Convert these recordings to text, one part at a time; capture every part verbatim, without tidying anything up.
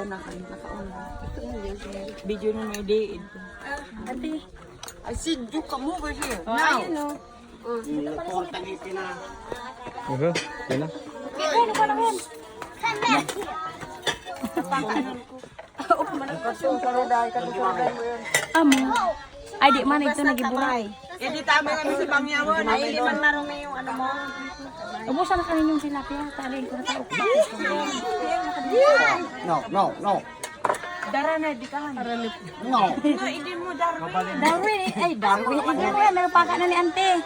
Nakauna ka. Video na may day. Ante. I said you come over here. Now. Aha, yan na. Come back here. Amo. Ay, di man ito nagibulay. Eh, di tama kami sa bangyawan. Ay, di man marumi yung ano mo. Ubusan na kami yung tilapia. Talin ko na tao. No, no, no. Dara na, di ka. No. No, hindi mo Darwin. Darwin, ay, Darwin. Hindi mo yan. Nagpaka na ni ante.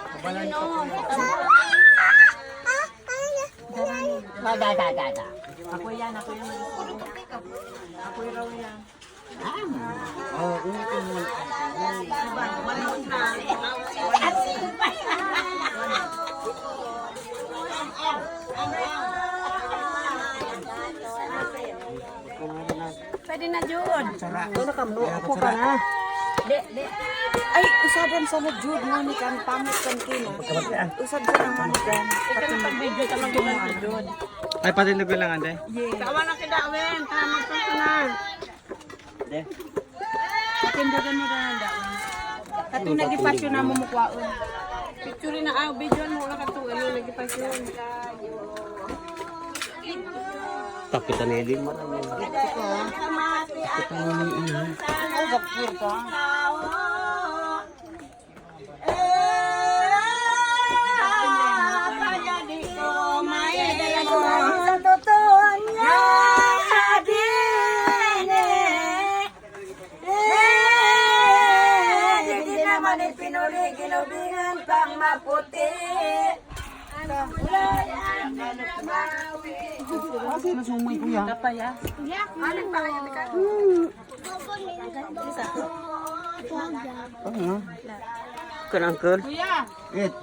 Da, da, da, da, da. Ako yan, ako yan. Ako yan. Pwede na, Jud. Ano ka mo? Ako ka na. Ay, usadan sana, Jud, mo ni kan pamit kan kina. Usadan sana mo ni kan. Ito na pag-video talaga mo, Jud. Ay, pati na bilangan, de. Yes. Kawan na kita, Wen. Tama pa ka na. Akin dagan mo na daw. Katu nagipasyon na mo mukwaon. Picture na, ah, video mo na katu, ano, nagipasyon. Kapitan ni Eddie, marami. Kapitan ni Eddie. Ay, gapir ka. Kasi na sumay, kuya. Ano? Uncle, uncle. Wait.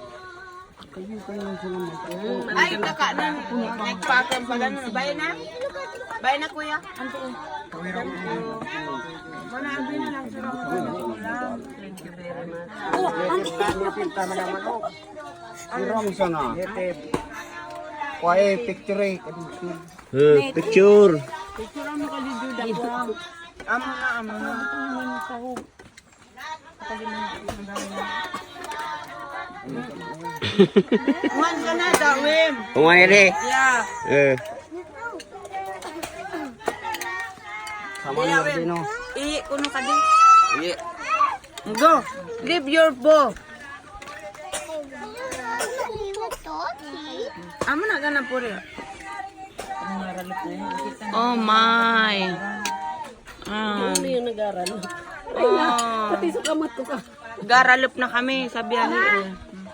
Kayu, kayu, salamat. Ay, kaka na. Nagpakam pala na. Bay na. Bay na, kuya. Mana ang bina lang sa mga ulam. Thank you very much. Irong sana. Kuya, picture eh. Eh, picture. Picture mo kali Juda ko. Amo na, amo na. Kuwan ka na, Darwin. Kuwan ka na. Yeah. Eh. Sama na, Darwin. Iye, kuno ka di. Iye. Go. Leave your bow. Amo na ka na puri. Oh my. Ah. Ano yung nag-aral? Ay, na, pati sa kamot ko ka. Garalup na kami, sabi ani.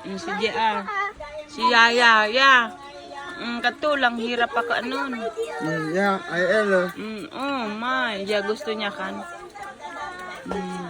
Mm, si J R. Si Yaya, ya. Mm, katulang hirap ako anon. Mm, ya, ay, elo. Mm, oh my. Ya, gusto niya kan. Mm.